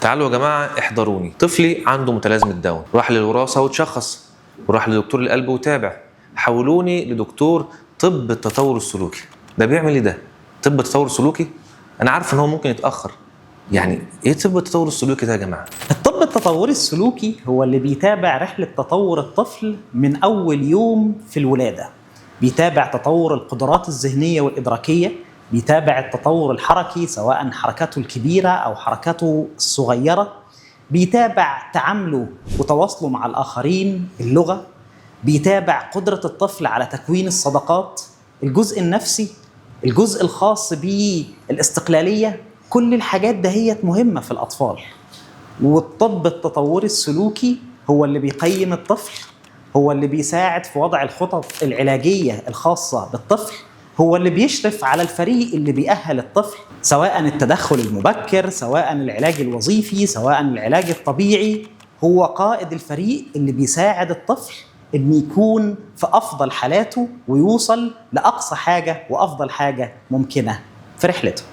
تعالوا يا جماعة احضروني، طفلي عنده متلازمة داون، راح للوراثه وتشخص، وراح لدكتور القلب وتابع، حولوني لدكتور طب التطور السلوكي. ده بيعمل ايه ده؟ طب التطور السلوكي؟ انا عارف ان هو ممكن يتاخر، يعني ايه طب التطور السلوكي ده يا جماعة؟ الطب التطوري السلوكي هو اللي بيتابع رحلة تطور الطفل من أول يوم في الولادة، بيتابع تطور القدرات الذهنية والإدراكية، بيتابع التطور الحركي سواء حركاته الكبيرة أو حركاته الصغيرة، بيتابع تعامله وتواصله مع الآخرين، اللغة، بيتابع قدرة الطفل على تكوين الصداقات، الجزء النفسي، الجزء الخاص بالاستقلالية. كل الحاجات دهيت مهمة في الأطفال. والطب التطوري السلوكي هو اللي بيقيم الطفل، هو اللي بيساعد في وضع الخطط العلاجية الخاصة بالطفل، هو اللي بيشرف على الفريق اللي بيأهل الطفل، سواء التدخل المبكر، سواء العلاج الوظيفي، سواء العلاج الطبيعي. هو قائد الفريق اللي بيساعد الطفل إن يكون في أفضل حالاته ويوصل لأقصى حاجة وأفضل حاجة ممكنة في رحلته.